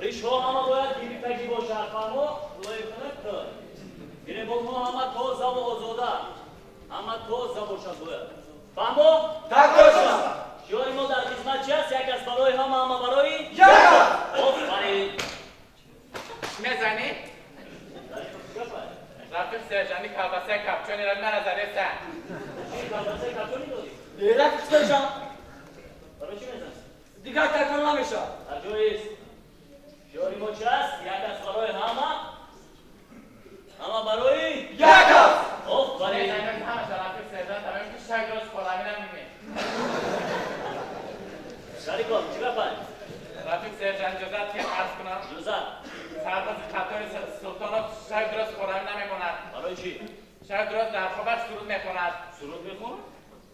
Ришҳо ҳама бояд гирифтагӣ бошад, фаҳмо? Гиребонҳо ҳама тозаву озода, ҳама тоза бошад бояд. Фаҳмо? Так точно. Шиори мо дар хизмат чи аст? Як аст барои ҳама, ҳама барои як аст. Офарин. Мезанӣ? Рафиқ сержанти колбасаи капчониро мана задесан. Чӣ колбасаи капчони додӣ? Рафиқ сержант. Барои чӣ мезанӣ? Дигар такрор намешавад. Дар ҷоист. Шиори мо чи аст? Як аст барои ҳама, ҳама барои як аст. Офарин. Рафиқ сержант тамом ки шак роз холаминам мебинӣ. Шариков, чӣ гап аст? Рафиқ сержант, иҷозат ки арз кунам? Иҷозат. Сарбози қатори Султонов шаби дуроз холамин намемонад. Барои чӣ? Шаби дуроз дар хобаш суруд мехонад. Суруд мехонад?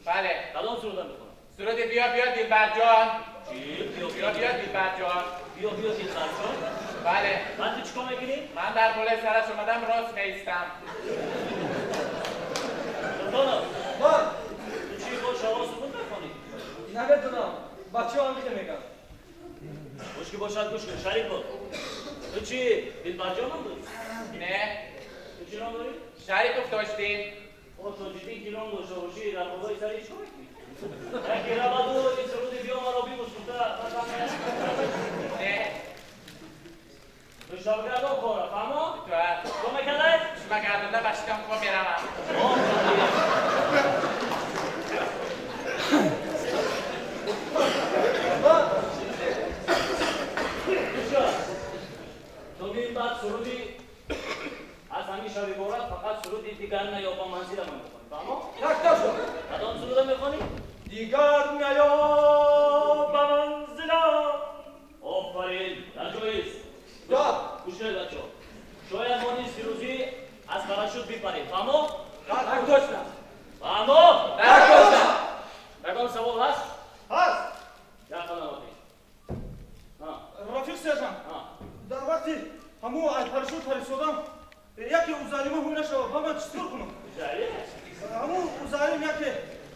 Бале. Кадом суруда мехонад? Суруди биё биё дилбарҷон. Чӣ? Биё биё биё дилбарҷон. Биё биё дилбарҷон? Бале. Ман ту чӣ кор мекунӣ? Ман дар болои сараш омадам, рост меистам. Султонов. Ман. Ту чӣ бо шаво суруд мехонӣ? Намедонам. Бачаҳо ҳам ки мегӯянд. Гӯш ки бошад, гӯш кун. Шарипов. Ту чӣ дилбарҷон ном дорӣ? Не. Ту чӣ ном дорӣ? Шарипов Тоҷиддин. О, Тоҷиддин ки ном дошта бошӣ, дар болои сари чӣ кор мекунӣ? Яке раваду ин суруди биё маро бибӯс гуфта. Не. Ту шабгардон хора, фаҳмо? Итоат. Чӣ мекардед? Шума гардонда ба шикам хоб меравам. То баъд суруди аз ҳамин шаб иборат фақат суруди дигар наё ба манзилам мехонӣ, фаҳмо? Так точно. Кадом суруда мехонӣ? Дигар наё ба манзилам. Офарин, дар ҷоист. Гӯш кунед, бачаҳо. Шояд мо низ фирӯзӣ аз парашют бипарем, фаҳмо? Так точно. Фаҳмо? Так точно. Ягон савол ҳаст? Ҳаст. Як қадам пеш. Рафиқ сержант, дар вақти ҳамун аз парашют парисодам, яке узалима ҳуй нашавад, ба ман чӣ кор кунам? Ҳамун узалим яке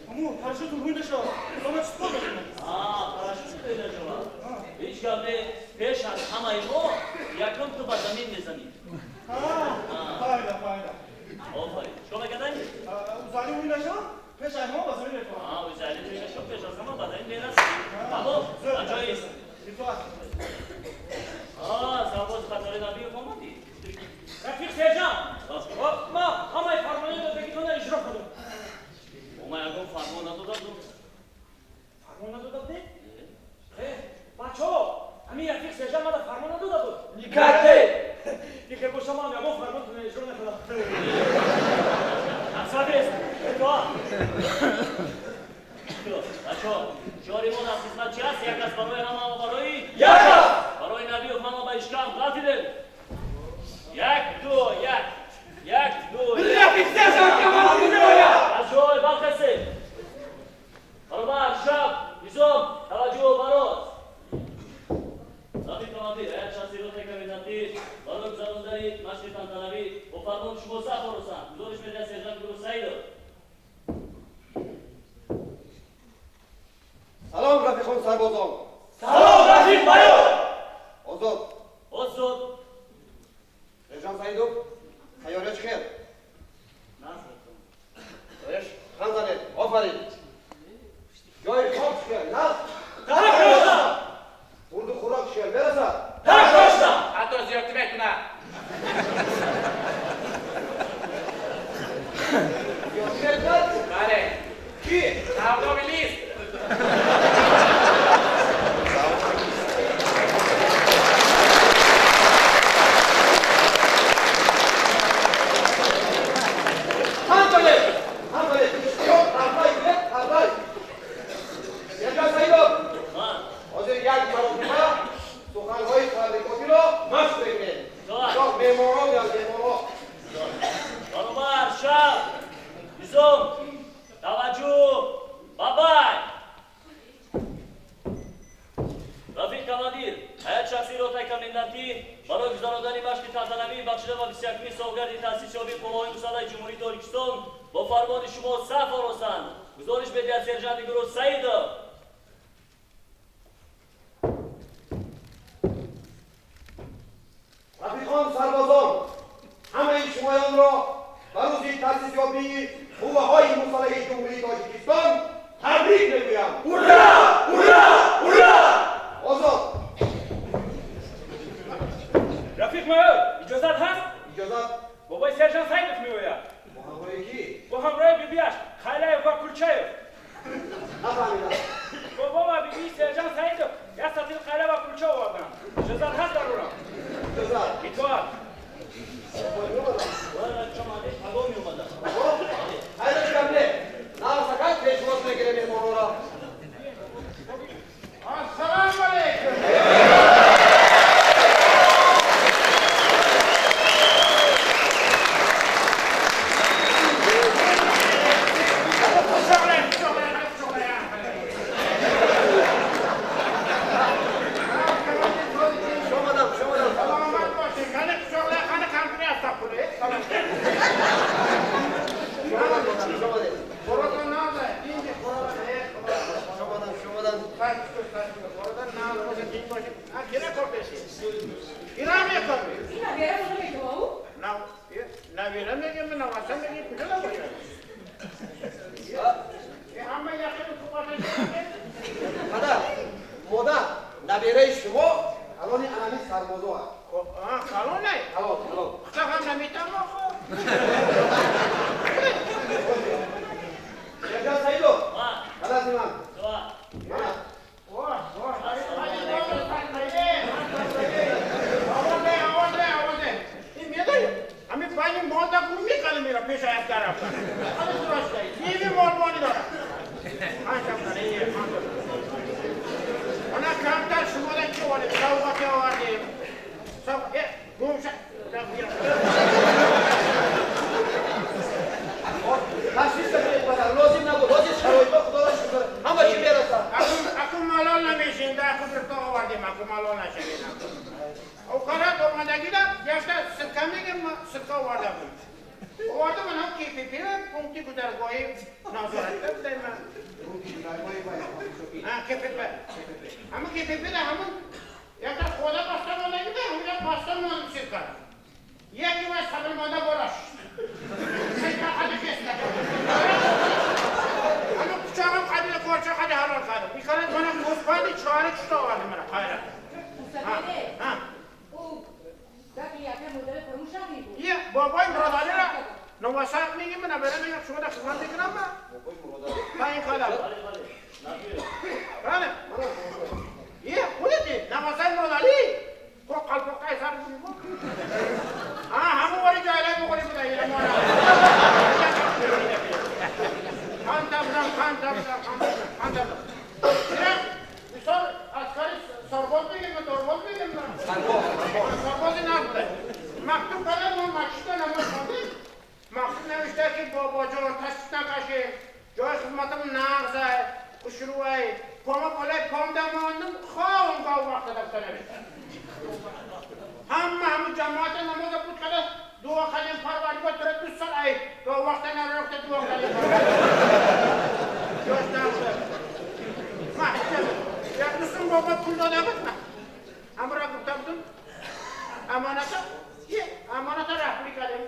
ҳамун парашютум ҳуй нашавад, ба ман чӣ кор мекунам? Парашют ҳуй нашавад. Ҳеҷ гап не, пеш аз ҳамаи мо якум ту ба замин мезанӣ. Файда, файда. Офарин. Чӣ кор мекардем? Узалим ҳуй нашавад, пеш аз ҳама ба замин мефорам. Узалим ҳуй нашавад, пеш аз ҳама ба замин мерасӣ. Тамом, дар ҷоист. Итоат. Сарбози қатори Набиев омадӣ? Рафиқ сержант, ман ҳамаи фармони додагитонро иҷро кардам. Ма ягон фармон надода будам. Фармон надода будед? Бачаҳо, ҳамин рафиқ сержант мана фармон надода буд. Никак не. Дигар боша, ман ягон фармонтонро иҷро накардам. Афсадест. Итоат. Бачаҳо, шиори мо дар хизмат чи аст? Як аст барои ҳама, ҳама барои як аст. Барои Набиев ҳама ба ишкам ғалтидем. Як, ду, як. Як, ду, як. Рафиқ сержант команди меояд. Аз ҷой бархестем. Баробар, шаб, низом, таваҷҷӯҳ бароз. Рафиқ командир, ҳайат шахси ротаи комендантӣ барои гузарондани машқи тантанавӣ бо фармони шумо саф оростанд. Гузориш медиҳад сержант Гуру Саидов. Салом, рафиқон сарбозон. Салом, рафиқ майор. Озод. Озод. Сержант Саидов, тайёрия чӣ хел? Реш, хан занед. Офарин. Ҷои хоб чӣ хел? Нағз? Так точно. Хурду хӯрок чӣ хел? Мерасад? Так точно. Ҳатто зиёдтӣ мекунад. Зиёдтӣ мекунад? Бале. Кӣ? Савдоми лист. Ҳозир як маротиба суханҳои табрикотиро машқ мекунем. Меҳмонҳо меяд, меҳмонҳо. Баробар, шаб, низом, таваҷҷӯҳ, бабай. Рафиқ командир, ҳайат шахси ротаи комендантӣ барои гузарондани машқи тантанавӣ бахшида ба 21-уми солгарди таъсисёбии қувваҳои мусаллаҳи Ҷумҳурии Тоҷикистон бо фармони шумо саф оростанд. Гузориш медиҳад сержанти гурӯҳ Саидов. Рафиқон сарбозон, ҳамаи шумоёнро ба рӯзи таъсисёбии қувваҳои мусаллаҳи Ҷумҳурии Тоҷикистон табрик мегӯям. Ура! Ура! Ура! Озод! Рафиқ майор, иҷозат ҳаст? Иҷозат. Бобои сержант Саидов меояд. Бо ҳамроҳи кӣ? Бо ҳамроҳи бибиаш Хайлаев ва Кулчаев. Нафаҳмидам. Бобо ва бибии сержант Саидов як сатил хайла ва кулча оварданд. Иҷозат ҳаст дарурам? Иҷозат. Итоат. Ассалому алайкум. Падар, модар, набераи шумо калони анами сарбозо аст. Калоне? Калон, калон. Худам наметавонам. Сержант Саидов, падари ман. Мана. Ташвиш накунед, падар, лозим набуд. Ҳозир шароитҳо худоро шукр, ҳама чӣ мерасад. Аку малол намешинда, аку гирифта овардем, аку малол нашавед. Оқарат омадагида якта сирка мегем, сирка оварда буд. Овардам анам КПП пункти гузаргоҳи назорат будем. КПП. Ҳамун КПП да ҳамун якта хода баста мондагида, ҳамунҷа баста мондам сирка. Яке вай сабр монда болаш. Сирка қади кеста. Ҳамун пучоғам қадила корча қади ҳалол кардам. Икарат мана гӯспанди чора чута овардам мана хайра. Е, бобои Муродалиро новасақ мегим, набера мегам, шумо да хизмат мекунам ма? Ба ин кадам. Бале. Е, худати, навасаи Муродали. Хо қалпоқаи сар буд. А, ҳамон вари ҷайлай муғри буда, ила мора. Қан табдам, қан табдам, қан табдам. Ира, мисол, аскари сарбоз мегим, дорбоз мегим. Сарбози набуда. Мактуб кардам, мо масҷидда намоз хондем. Мактуб навишта ки бобоҷон ташвиш накашед, ҷои хизматам нағзай, хушрӯай, пома болои помда мондум, хоҳам гов вақта дафта навишта. Ҳама ҳамун ҷамоата намоза буд карда, дуо кардем, Парвардигор тура 2 сол ай гов вақта нарафта дуо кардем. Ҷош нағзай. Ма, як дустум бобо пул дода буд, ма. Ҳамро гуфта будум, амоната амоната раҳбарӣ кардем.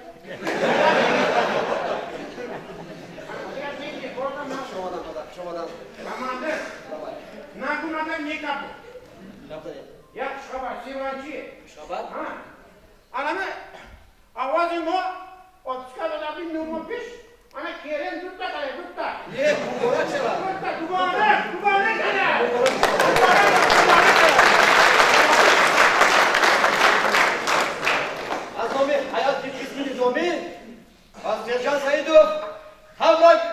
Командир, нагу нага некабу. Як хушхабар, сирванчи. Хушхабар? Аламе овози мо отпуска дода будем 9 моҳ пеш, ана керен дута кардем, дута. Е, муборак шавад. Дута, дугона, дугона кардем. Аз номи ҳайати қисми низомӣ ба сержант Саидов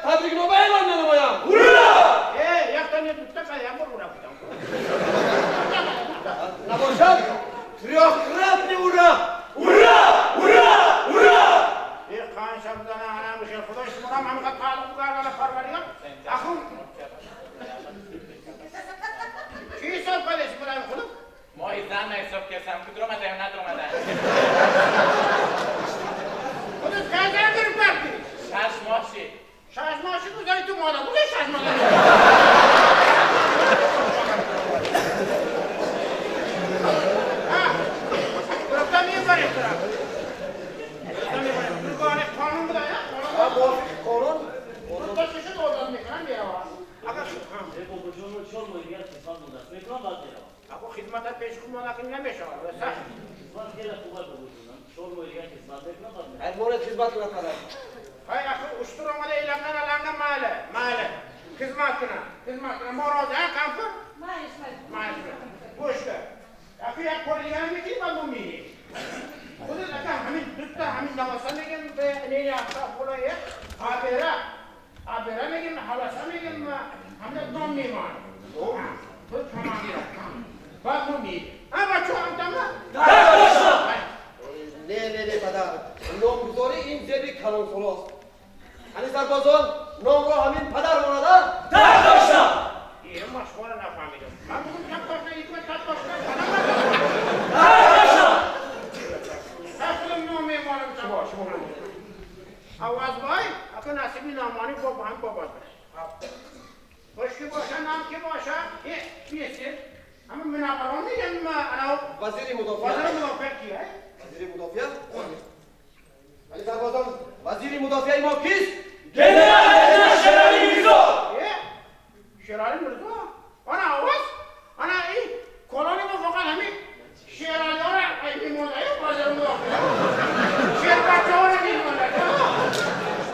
табрикнома эълон менамоям. Ура! Э, якта не дута кардем, як бор ура гуфтам. Набошад, трёхкратный ура! Ура! Ура! Ура! Э, қанша будана, ана михел, Худо шуморам ҳамиқа тааллуқ гардона Парвардигор. Ахун. Чӣ ҳисоб кардеш будам худо? Моҳи зан ҳисоб кардам, ки дуромада ё надуромада. Худо каза гирифтарди? 6 моҳ шид. 6 моҳ шид, гузари ту мода, гузари 6 моҳ. Ҳа, гирифта мебарем. кунӣ намешавад. Сахт. Хизмат хеле хуб аст бобоҷонам. 4 моҳ дигар хизмат мекунам баъд. Ҳар море хизмат кунад падар. Ҳай ахи уштур омада иламдан аланга майли, майли. Хизмат кунам, хизмат кунам. Мо розӣ, ҳа кампир? Майли, майли. Гӯш кун. Ахи як кори дигар мекунӣ баъд мо мерем. Худат ака ҳамин дута ҳамин наваса мегем бе нени афта хулое абера. Абера мегем, ҳаласа мегем, ҳамда ном мемонад. Худ командир. Баъд мо мерем. Ҳа бачаҳо ҳамтама? Так точно! Не, не, не, падар. Номгузорӣ ин зеби калонсолост. Ҳани сарбозон номро ҳамин падар монад, а? Так точно! Е, ман шуморо нафаҳмидам. Ман бугум так точно, икма так точно. Так точно! Ҳай худам ном мемонам шумо, шумо. Авазбой, ака насиби номонӣ бо ҳам бобот. Хош ки боша, ном ки боша, е, биесед. Ҳама минақарон мегем, ана вазири мудофиа. Вазири мудофиа ки, ҳай? Вазири мудофиа? Вали сарбозон, вазири мудофиаи мо кист? Генерал Шерали Мирзо! Е, Шерали Мирзо? Ана аваз? Ана и колони мо фақат ҳамин Шералиҳоро мемонад, э, вазири мудофиа. Шербачаҳоро мемонад.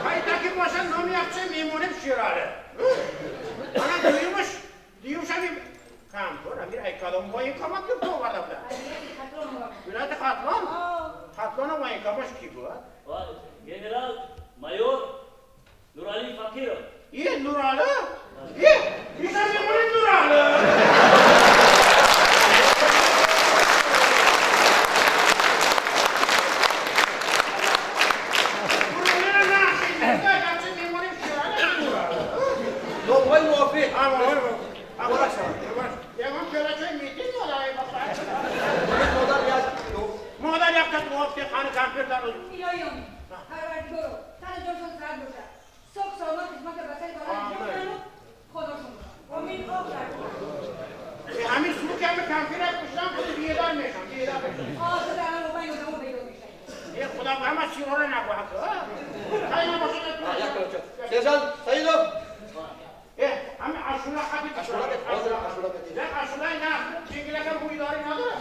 Ҳай таки боша номи якча мемонем Шерали. Ана дуюмаш, дуюмаш ҳамин кампир, ҳамин ай кадом военкомат гирифта оварда буда? Вилояти Хатлон? Хатлона военкомаш ки буд? Генерал майор Нурали Фақиров. Е, Нурали? Е, иша мемонем Нурали. Номҳои мувофиқ. Модар як Модар як та мувофиқ хани кампир дар Илоҳиён, Парвардигоро, тану ҷоншон саҳат бошад. Соғ саломат хизмата ба сари баланд иҷро кунанд Худошон бошад. Омин. Офарин. Ҳамин суруки ҳами кампира куштан худи бедар мешам, бедар мешам. Озода ҳама бо байни одамо бедор мешавед. Е, худо ҳама сирора нагӯ ҳака. Ҳай набошад. Як калоча. Сержант Саидов. Е, ҳами ашула қати Ашула бет, ҳозир ашула бет. Не, ашула на, ченгилака бӯйдорӣ надорад.